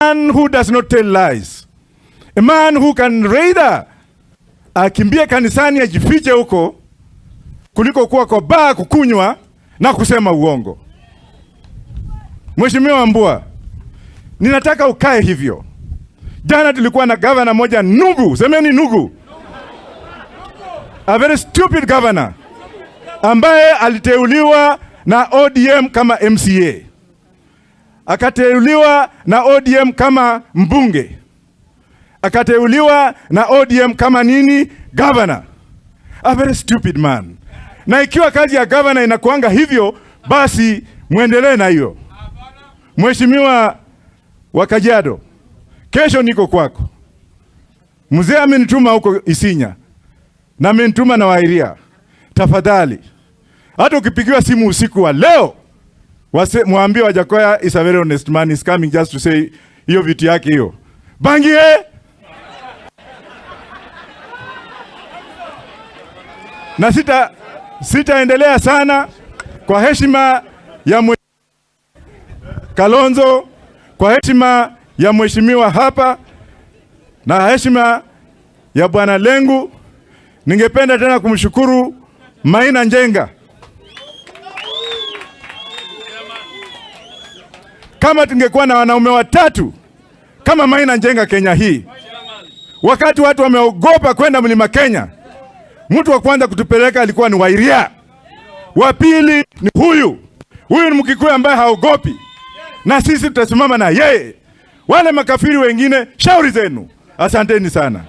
Man who does not tell lies. A man who can rather akimbie kanisani ajifiche huko kuliko kuwa kwa baa kukunywa na kusema uongo. Mheshimiwa Wambua, ninataka ukae hivyo. Jana tulikuwa na governor moja nugu, semeni nugu, a very stupid governor ambaye aliteuliwa na ODM kama MCA, akateuliwa na ODM kama mbunge, akateuliwa na ODM kama nini, governor. A very stupid man. Na ikiwa kazi ya governor inakuanga hivyo, basi muendelee na hiyo. Mheshimiwa wa Kajiado, kesho niko kwako. Mzee amenituma huko Isinya na amenituma na Wairia. Tafadhali, hata ukipigiwa simu usiku wa leo, mwambie Wajackoyah is a very honest man, is coming just to say hiyo vitu yake hiyo. Bangi eh? Na sitaendelea sana kwa heshima ya Kalonzo, kwa heshima ya mheshimiwa hapa na heshima ya Bwana Lengu. Ningependa tena kumshukuru Maina Njenga. Kama tungekuwa na wanaume watatu kama Maina Njenga Kenya hii, wakati watu wameogopa kwenda Mlima Kenya, mtu wa kwanza kutupeleka alikuwa ni Wairia, wa pili ni huyu. Huyu ni Mkikuyu ambaye haogopi, na sisi tutasimama na yeye. Wale makafiri wengine, shauri zenu. Asanteni sana.